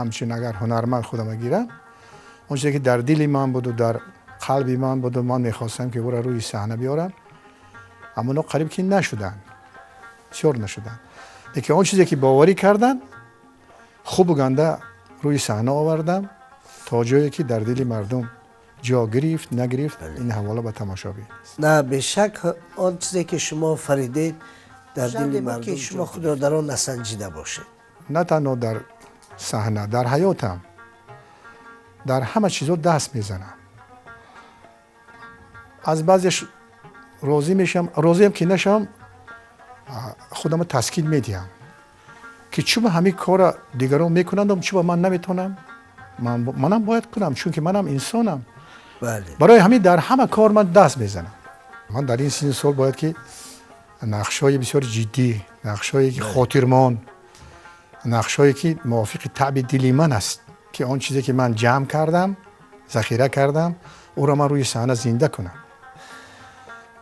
Ҳамчун агар ҳунарманд худама гирам, он чизе ки дар дили ман буду, дар қалби ман буду, ман мехостам, ки ӯро рӯи саҳна биёрам, аммо қариб ки нашуданд, бисёр нашуданд. Лекин он чизе ки боварӣ карданд, хубу ганда рӯи саҳна овардам, то ҷое ки дар дили мардум ҷо гирифт, нагирифт, ин ҳавола ба тамошобин. На, бешак, он чизе ки шумо офаридед, дар дили мардум, ки шумо худро дар он насанҷида бошед. На танҳо дар саҳна, дар ҳаётам, дар ҳама чизо даст мезанам. Аз баъзеш розӣ мешавам, розиам ки нашавам, худама таскин медиҳам, ки чӯба ҳамин корра дигарон мекунанд, чӯба ман наметавонам? Манам бояд кунам, чунки манам инсонам. Барои ҳамин дар ҳама кор ман даст мезанам. Ман дар ин синну сол бояд ки нақшҳои бисёр ҷиддӣ, нақшҳое ки хотирмон, нақшҳое ки мувофиқи таъби дили ман аст, ки он чизе ки ман ҷамъ кардам, захира кардам, ӯро ман рӯи саҳна зинда кунам.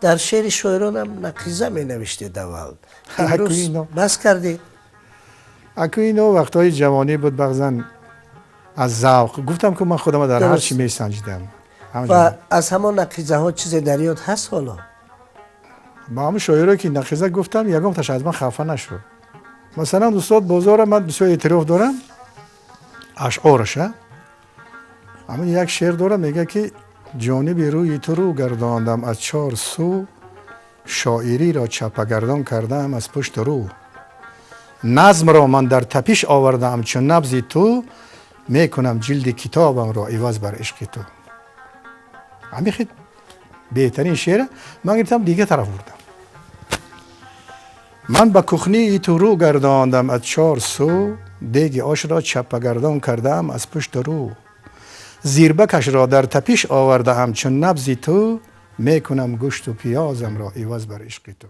Дар шеъри шоиронам нақиза менавиштед аввал, имрӯз бас кардед. Аку, ино вақтҳои ҷавонӣ буд, баъзан аз завқ гуфтам, ки ман худама дар ҳар чӣ месанҷидам. Ва аз ҳамон нақизаҳо чизе дар ёд ҳаст ҳоло? Ба ҳамон шоире ки нақиза гуфтам, ягонташ аз ман хафа нашуд. Масалан, устод Бозора ман бисёр эътироф дорам, ашъораша. Ҳамин як шеър дорам, мега, ки ҷониби рӯи ту рӯ гардондам аз чор сӯ, шоириро чапагардон кардаам аз пушти рӯ, назмро ман дар тапиш овардаам чун набзи ту, мекунам ҷилди китобамро иваз бар ишқи ту. Ҳамин хел беҳтарин шеъра ман гирифтам, дигар тараф бурдам. Ман ба кухнии ту рӯ гардондам аз чор сӯ, деги ошро чаппагардон кардаам аз пушти рӯ, зирбакашро дар тапиш овардаам чун набзи ту, мекунам гӯшту пиёзамро иваз бар ишқи ту.